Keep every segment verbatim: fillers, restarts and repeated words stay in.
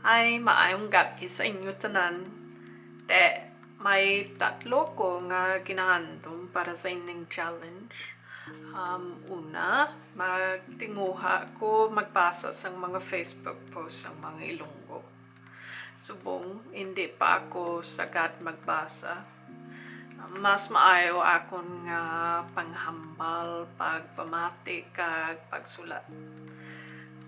Ay, maayong gabi sa inyo tanan. Te, may tatlo ko nga ginahandom para sa ining challenge. Um, una, magtinguha ko magbasa sang mga Facebook post sang mga Ilonggo. Subong, hindi pa ako sagad magbasa. Mas maayo akon nga panghambal, pagpamati, kag pagsulat.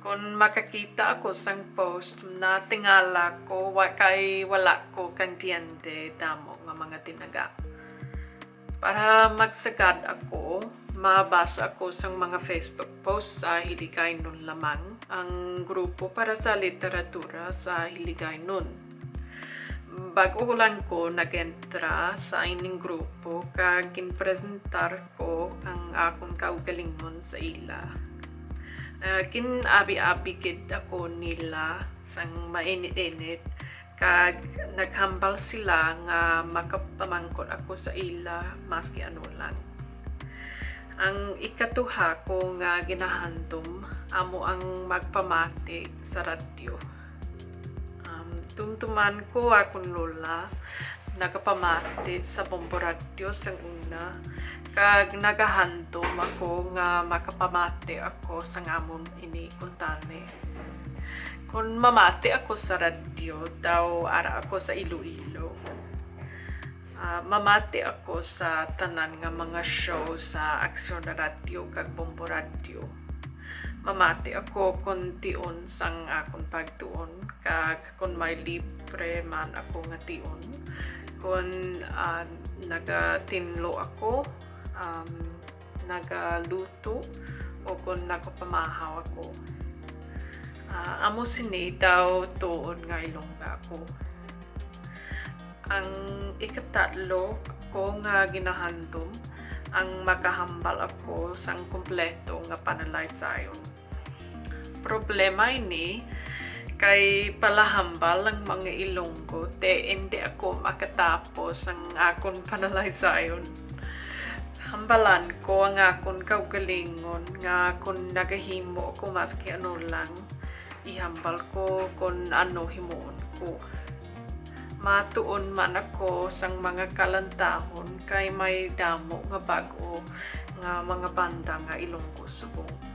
Kon makakita ako sang post, natingala ko wa kay wala ko kaintiende damo nga mga tinaga. Para magsagad ako, mabasa ako sang mga Facebook post sa Hiligaynon Lamang, ang grupo para sa literatura sa Hiligaynon. Bag-o lang ko nag-entra sa ining grupo, kag ginpresentar ko ang akon kaugalingon sa ila. Ah, gin-abi-abi gid ako nila sang mainit-init, kag naghambal sila nga makapamangkot ako sa ila maski ano lang. Ang ikatuha ko nga ginahandom amo ang magpamati sa radyo. Um, tumtuman ko akon lola nagapamati sa Bombo Radyo sang una, kag nagahandom ako nga makapamati ako sang amon ini kuntani. Kon mamati ako sa radyo, daw ara ako sa Iloilo. Ah, mamati ako sa tanan nga mga show sa Aksyon Radyo kag Bombo Radyo. Mamati ako kon tion sang akon pagtuon, kag kon may libre man ako nga tion, kon, ah, nagatinlo ako, um, nagaluto, o kon nagapamahaw ako. Ah, amo sini daw tuod nga Ilongga ako. Ang ikatatlo ko nga ginahandom, ang makahambal ako sang kompleto nga panalaysayon. Problema ini kay palahambal ang mga Ilonggo, te indi ako makatapos ang akon panalaysayon. Hambalan ko ang akon kaugalingon nga kon nagahimo ako maski ano lang, ihambal ko kon ano himuon ko. Matuon man ako sang mga kalantahon kay may damo nga bag-o nga mga banda nga Ilonggo subong.